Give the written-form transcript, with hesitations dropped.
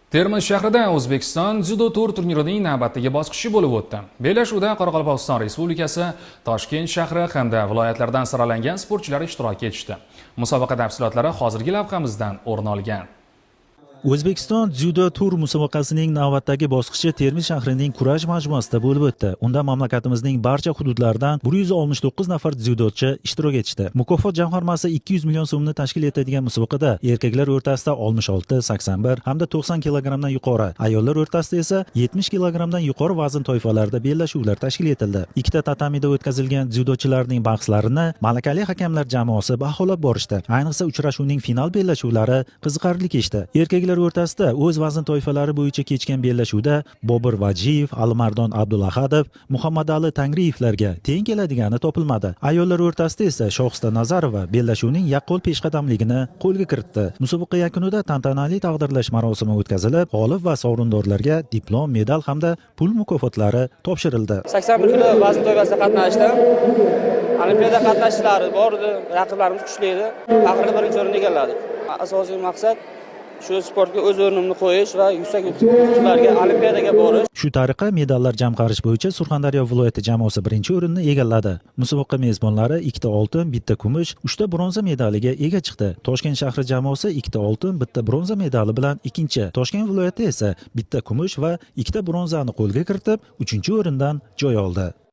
Termiz shahrida O'zbekiston dzyudo tur turnirining navbatdagi bosqichi bo'lib o'tdi. Bellashuvda Qoraqalpog'iston Respublikasi, Toshkent shahri hamda viloyatlardan saralangan sportchilar ishtirok etishdi. Musobaqa tafsilotlari hozirgi lavhamizdan o'rin olgan. O'zbekiston dzyudo tur musobaqasining navbatdagi bosqichi Termiz shahrining Kurash majmuasida bo'lib o'tdi. Unda mamlakatimizning barcha hududlaridan 169 nafar dzyudochi ishtirok etishdi. Mukofot jamg'armasi 200 million so'mni tashkil etadigan musobaqada erkaklar o'rtasida 66, 81 hamda 90 kilogrammdan yuqori, ayollar o'rtasida esa 70 kilogrammdan yuqori vazn toifalarida bellashuvlar tashkil etildi. Ikkita tatamida o'tkazilgan dzyudochilarning bahslarini malakali hakamlar jamoasi baholab borishdi. Ayniqsa uchrashuvning final bellashuvlari qiziqarli kechdi. Erkaklar o'rtasida o'z vazn toifalari bo'yicha kechgan bellashuvda Bobur Vajiyev, Alimardon Abdulahadov, Muhammadali Tangriyevlarga teng keladigani topilmadi. Ayollar o'rtasida esa Shohista Nazarova bellashuvning yaqqol peshqadamligini qo'lga kiritdi. Musobaqa yakunida tantanali taqdirlash marosimi o'tkazilib, g'olib va sovrindorlarga diplom, medal hamda pul mukofotlari topshirildi. 81 kilo vazn toifasida qatnashdim. Olimpiada qatnashchilari bor edi, raqiblarimiz kuchli edi. Faxrli birinchi o'rinni egalladik. Asosiy maqsad shu sportga o'z o'rnimni qo'yish va yuksak yutuqlarga, olimpiadaga borish. Shu tariqa medallar jamg'arish bo'yicha Surxondaryo viloyati jamoasi birinchi o'rinni egalladi. Musobaqa mezbonlari 2 ta oltin, 1 ta kumush, 3 ta bronza medaliga ega chiqdi. Toshkent shahri jamoasi 2 ta oltin, 1 ta bronza medali bilan ikkinchi, Toshkent viloyati esa 1 ta kumush va 2 ta bronzani qo'lga kiritib, 3-o'rindan joy oldi.